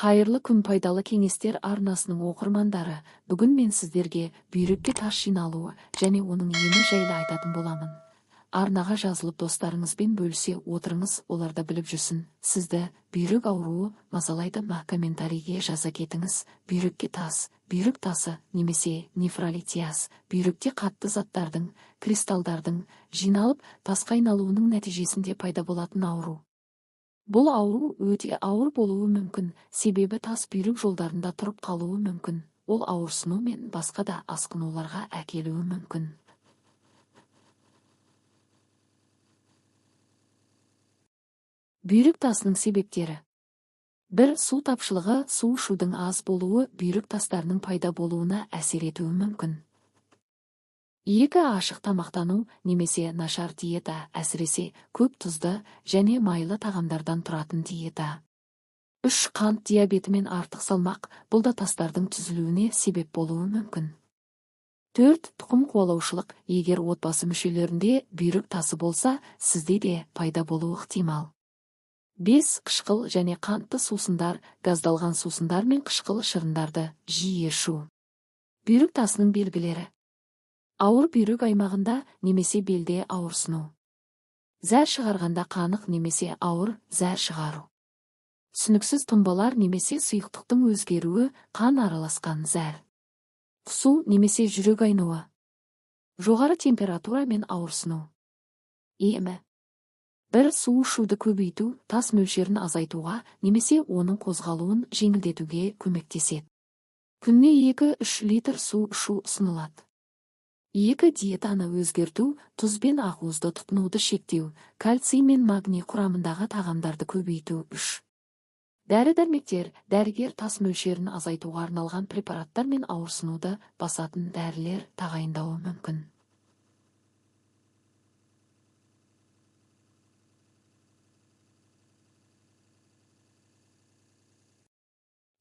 Қайырлы күн, пайдалы кеңестер арнасының оқырмандары! Бүгін мен сіздерге бүйрекке тас жиналуы және оның емі жайлы айтатын боламын. Арнаға жазылып, достарыңызбен бөлісе отырыңыз, олар да біліп жүрсін. Сізді бүйрек ауруы мазалайды ма? Комментарийге жаза кетіңіз. Бүйрекке тас, бүйрек тасы немесе нефролитиаз – бүйректе қатты заттардың, кристалдардың жиналып, тасқа айналуының нәтижесінде пайда болатын ауру. Бұл ауру өте ауыр болуы мүмкін, себебі тас бүйрек жолдарында тұрып қалуы мүмкін. Ол ауырсыну мен басқа да асқынуларға әкелуі мүмкін. Бүйрек тасының себептері. 1. Су тапшылығы. Су ішудің аз болуы бүйрек тастарының пайда болуына әсер етуі мүмкін. 2. Ашық тамақтану немесе нашар диета, әсіресе көп тұзды және майлы тағамдардан тұратын диета. 3. Қант диабеті мен артық салмақ, бұл да тастардың түзілуіне себеп болуы мүмкін. 4. Тұқым қуалаушылық. Егер отбасы мүшелерінде бүйрек тасы болса, сізде де пайда болуы ықтимал. 5. Қышқыл және қантты сусындар, газдалған сусындар мен қышқыл шырындарды жиі ішу. Бүйрек тасының белгілері. Ауыр бүйрек аймағында немесе белде ауырсыну. Зәр шығарғанда қанық немесе ауыр зәр шығару. Түсініксіз тұнбалар немесе сұйықтықтың өзгеруі, қан араласқан зәр. Құсу немесе жүрек айнуы. Жоғары температура мен ауырсыну. Емі. 1. Су ішуді көбейту тас мөлшерін азайтуға немесе оның қозғалуын жеңілдетуге көмектеседі. Күніне 2-3 литр су ішу ұсынылады. 2. Диетаны өзгерту, тұз бен ақуызды тұтынуды шектеу, кальций мен магний құрамындағы тағамдарды көбейту. 3. Дәрі-дәрмектер. Дәрігер тас мөлшерін азайтуға арналған препараттар мен ауырсынуды басатын дәрілер тағайындауы мүмкін.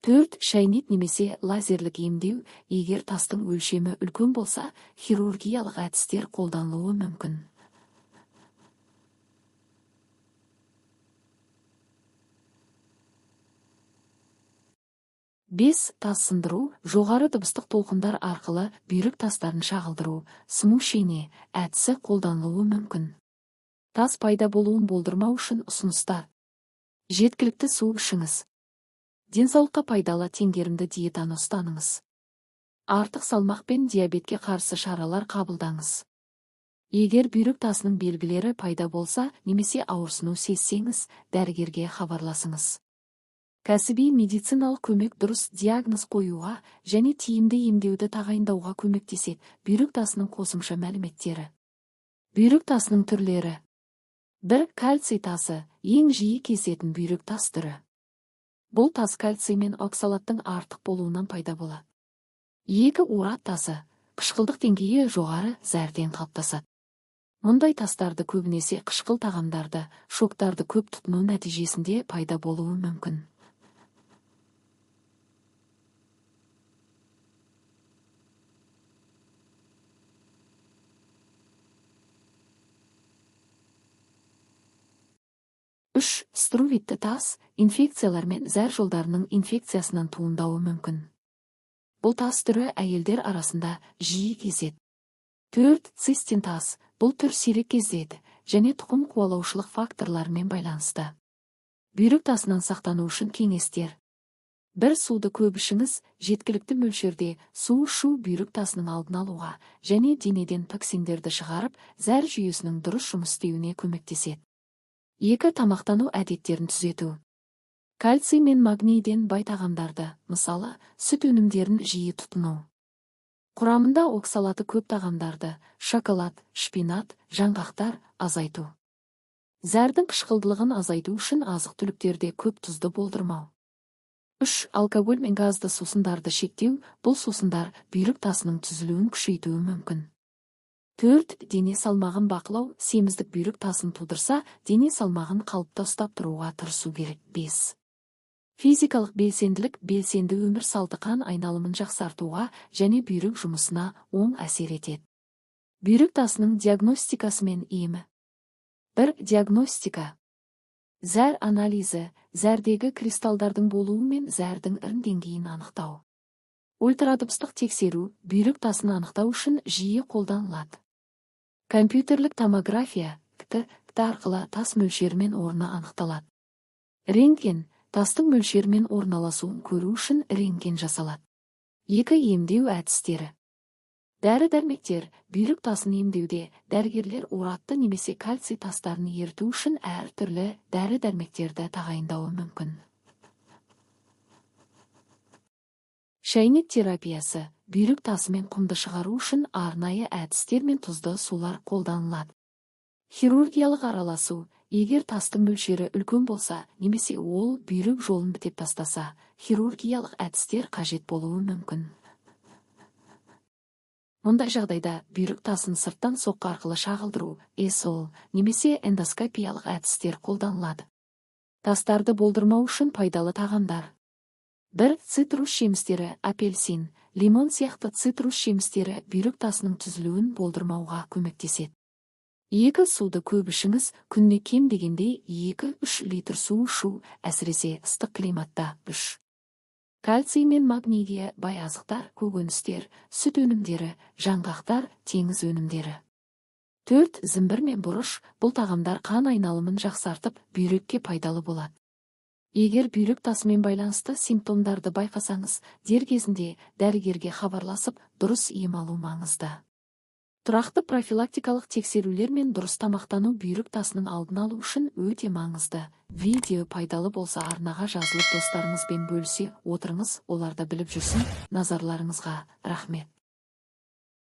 4. Шайнет немесе лазерлік емдеу. Егер тастың өлшемі үлкен болса, хирургиялық әдістер қолданылуы мүмкін. 5. Тас сындыру. Жоғары дыбыстық толқындар арқылы бүйрек тастарын шағылдыру, смущение әдісі қолданылуы мүмкін. Тас пайда болуын болдырмау үшін ұсыныстар. Жеткілікті су ішіңіз. Денсаулыққа пайдалы теңгерімді диетаны ұстаныңыз. Артық салмақ пен диабетке қарсы шаралар қабылдаңыз. Егер бүйрек тасының белгілері пайда болса немесе ауырсыну сезсеңіз, дәрігерге хабарласыңыз. Кәсіби медициналық көмек дұрыс диагноз қоюға және тиімді емдеуді тағайындауға көмектеседі. Бүйрек тасының қосымша мәліметтері. Бүйрек тасының түрлері. 1. Кальций тасы – ең жиі кездесетін бүйрек тас түрі. Бұл тас кальций мен оксалаттың артық болуынан пайда болады. 2. Урат тасы – қышқылдық деңгейі жоғары зәрден қалыптасады. Мұндай тастарды көбінесе қышқыл тағамдарды, шоктарды көп тұтыну нәтижесінде пайда болуы мүмкін. 3. Струвитті тас инфекциялар мен зәр жолдарының инфекциясынан туындауы мүмкін. Бұл тас түрі әйелдер арасында жиі кездеседі. 4. Цистин тас. Бұл түр сирек кездеседі және тұқым қуалаушылық факторларымен байланысты. Бүйрек тасынан сақтану үшін кеңестер. 1. Суды көп ішіңіз. Жеткілікті мөлшерде су ішу бүйрек тасының алдын алуға және денеден токсиндерді шығарып, зәр жүйесінің дұрыс жұмыс істеуіне көмектеседі. 2. Тамақтану әдеттерін түзету. Кальций мен магнийден бай тағамдарды, мысалы, сүт өнімдерін жиі тұтыну. Құрамында оксалаты көп тағамдарды, шоколад, шпинат, жаңғақтар азайту. Зәрдің қышқылдылығын азайту үшін азық-түліктерде көп тұзды болдырмау. 3. Алкоголь мен газды сусындарды шектеу, бұл сусындар бүйрек тасының түзілуін күшейтуі мүмкін. 4. Дене салмағын бақылау. Семіздік бүйрек тасын тудырса, дене салмағын қалыпта ұстап тұруға тырысу керек. 5. Физикалық белсенділік. Белсенді өмір салты қан айналымын жақсартуға және бүйрек жұмысына оң әсер етеді. Бүйрек тасының диагностикасы мен емі. 1. Диагностика. Зәр анализі, зәрдегі кристалдардың болуы мен зәрдің ірің деңгейін анықтау. Ультрадыбыстық тексеру, бүйрек тасын анықтау үшін жиі қолданылады. Компьютерлік томография, КТ, арқылы тас мөлшері мен орны анықталады. Рентген, тастың мөлшері мен орналасуын көру үшін рентген жасалады. 2. Емдеу әдістері. Дәрі-дәрмектер, бүйрек тасын емдеуде дәрігерлер уратты немесе кальций тастарын еріту үшін әртүрлі дәрі-дәрмектерді тағайындауы мүмкін. Шәйнек терапиясы, бүйрек тасы мен құмды шығару үшін арнайы әдістер мен тұзды сулар қолданылады. Хирургиялық араласу, егер тастың мөлшері үлкен болса, немесе ол бүйрек жолын бітеп тастаса, хирургиялық әдістер қажет болуы мүмкін. Мұндай жағдайда бүйрек тасын сырттан соққы арқылы шағылдыру, ЭСОЛ немесе эндоскопиялық әдістер қолданылады. Тастарды болдырмау үшін пайдалы тағамдар. 1. Цитрус жемістері, апельсин, лимон сияқты цитрус жемістері бүйрек тасының түзілуін болдырмауға көмектеседі. 2. Суды көп ішіңіз, күніне кем дегенде 2-3 литр су ішу, әсіресе ыстық климатта. 3. Кальций мен магнийге бай азықтар, көкөністер, сүт өнімдері, жаңғақтар, теңіз өнімдері. 4. Зімбір мен бұрыш, бұл тағамдар қан айналымын жақсартып, бүйрекке пайдалы болады. Егер бүйрек тасымен байланысты симптомдарды байқасаңыз, дер кезінде дәрігерге хабарласып, дұрыс ем алу маңызды. Тұрақты профилактикалық тексерулер мен дұрыс тамақтану бүйрек тасының алдын алу үшін өте маңызды. Видео пайдалы болса, арнаға жазылып, достарыңызбен бөлісе отырыңыз, олар да біліп жүрсін. Назарларыңызға рахмет.